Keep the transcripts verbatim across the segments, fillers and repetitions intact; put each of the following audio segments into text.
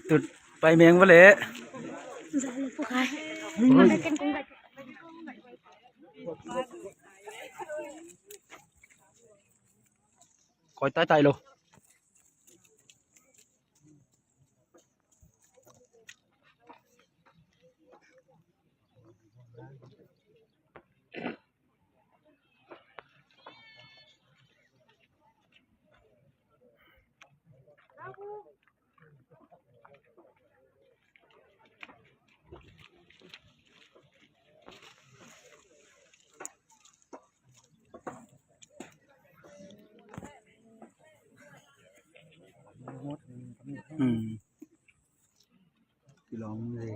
Tut pai meng vale. Koi tai tai lo. Hmm. Kilawm le.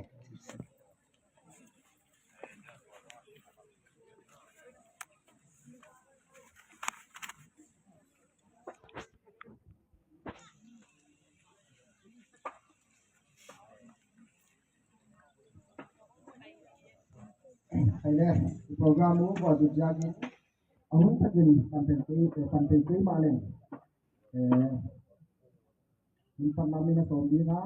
Hei le, i program uh kua zut ziakin a hun takin pan thei kei, eh, pan thei kei mah leng, eh, min pan lam in a sawm ding a,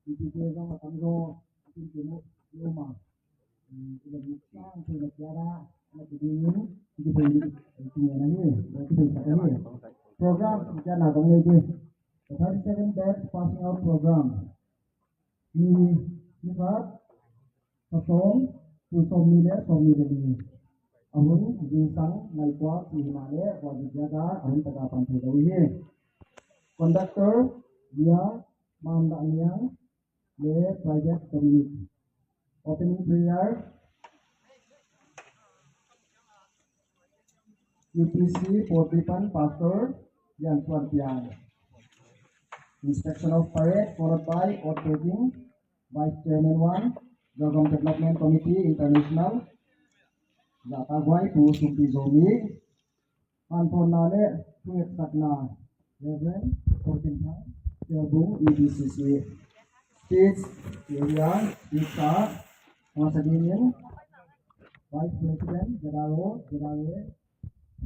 i pi ke zong a tam zaw, i pi ke mu, i um a, i lam sang thei na kia da, na ki ding in, i ki thei, i ki thei na hi, i ki thei sa ka hi. Program kiatna kong nei ding. The thirty-second batch passing out program. Ni, ni khat, kha sawm, tul sawm nih le sawm nih le li. A hun zingsang nai kua ci hi mah le, kua zut ziak a, a hun taka pan thei lo hi. Conductor, Lia Mam Dah Niang le Private Dominic. Opening prayer, U P C Pawlpi pan Pastor Lian Suan Piang. Inspection of parade followed by oath taking, Vice Chairman one, Zogam Development Committee International, Zahtak Huai Pu Sumpi Zomi. Hanthawnna le thungetsakna, Reverend Ko Cin Thang, Selbung E B C C. Speech, area, speech a masa dingin Vice President, Z R O, Z R A,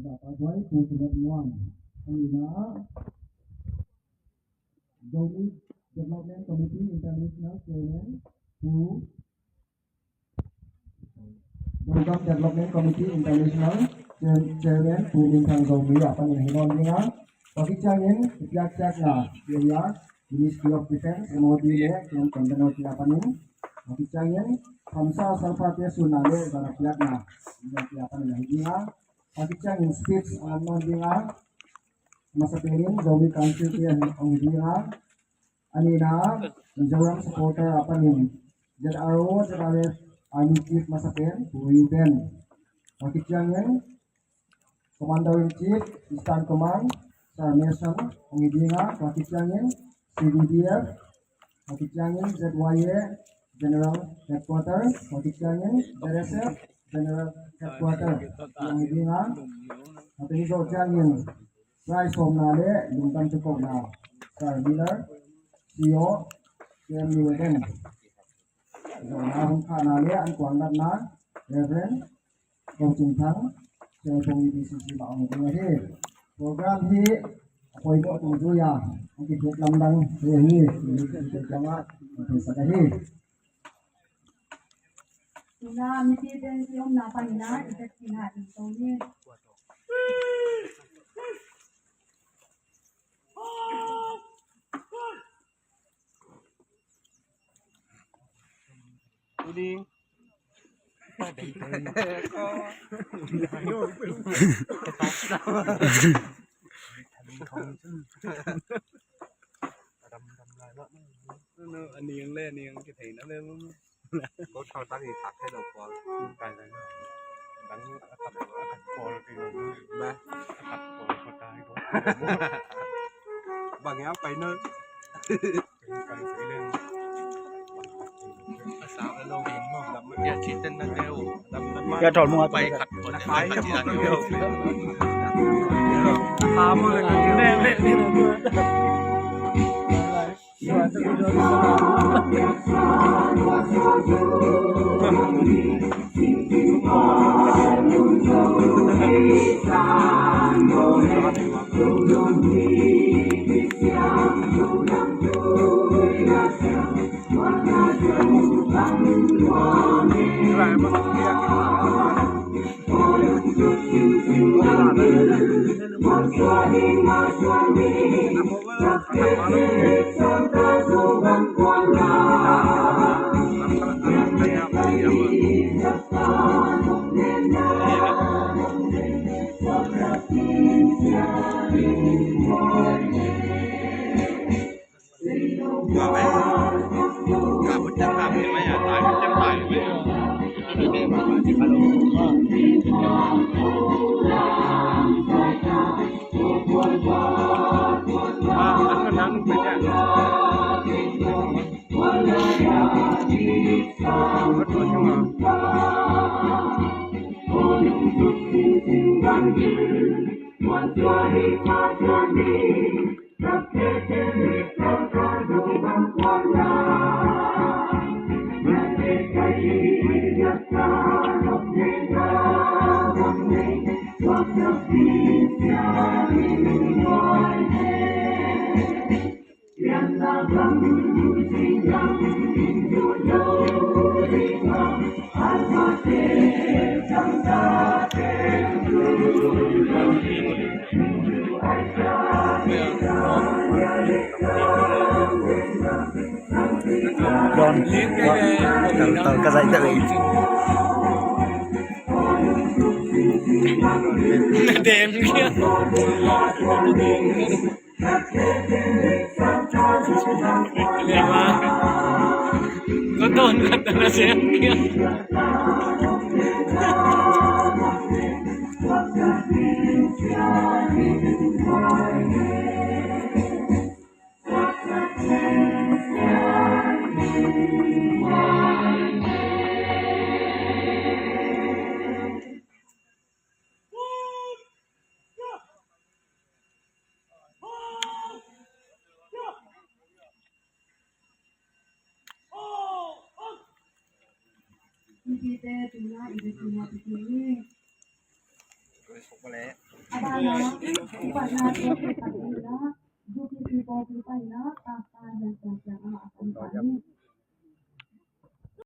Zahtak Huai Pu Cin Muan. A nihna, Zomi Development Committee International Chairman Pu, Zogam Development Committee International Chair-, Chairman Pu Min Thang Zomi a panin hi nawn ding a. Tua khit ciangin i piakkhiatna, area, Ministry of Defence, M O D le K N M N O T a panin. Tua khit ciangin khamsa salphate sunna le zan a piakna, M O T a panin hi ding a. Tua khit ciangin speech a ngah nawn ding a. Masa penin Zomi Council te hong hi ding a. A nihna, Mizoram supporter a panin Z R O, Z R F, Army Chief masa pen Pu Yu Ben. Tua khit ciangin Commander in Chief, Eastern Command, Sir Mason hong hi ding a. Tua khit ciangin C D D F, tua khit ciangin Z Y A General Headquarter, tua khit ciangin Z S F General Headquarter hong hi ding a. Tua khit ciangin Rai sawmna le lungdam thukhawhna, Sir Miller, C E O, K M U N. Zawhna hun khahna le an kuang natna, Reverend Ko Cin Thang, Selbung E B C C mah hong ding ahi. Program hi a poimawh tung zui a, a kikhet lamdang hi ahi, hi, hi, hi, hi, hi, hi, hi, hi, hi. Tuna mipi teng i omna panin a i tek khin a ding to ni. Tuding. Dam, dam lai lo. Ano, a niang le, a niang kithei na le. Ko thau tang i thak thei lo pawl. Kai lai lo. Dang a khat, a khat pawl kei lo. Na. A khat pawl ko tai ko. Bang ya pai na. Pai, pai, pai le. A sa lo mo. Dam ya chi ten na le o. Dam, dam ma. Ya thol mo. Pai khat pawl. Pai khat pawl. Sa mo le. Don, tol, tol ka zaih teh. Dem kia. Liang ah. Kau tahu nak tak nak siap dia.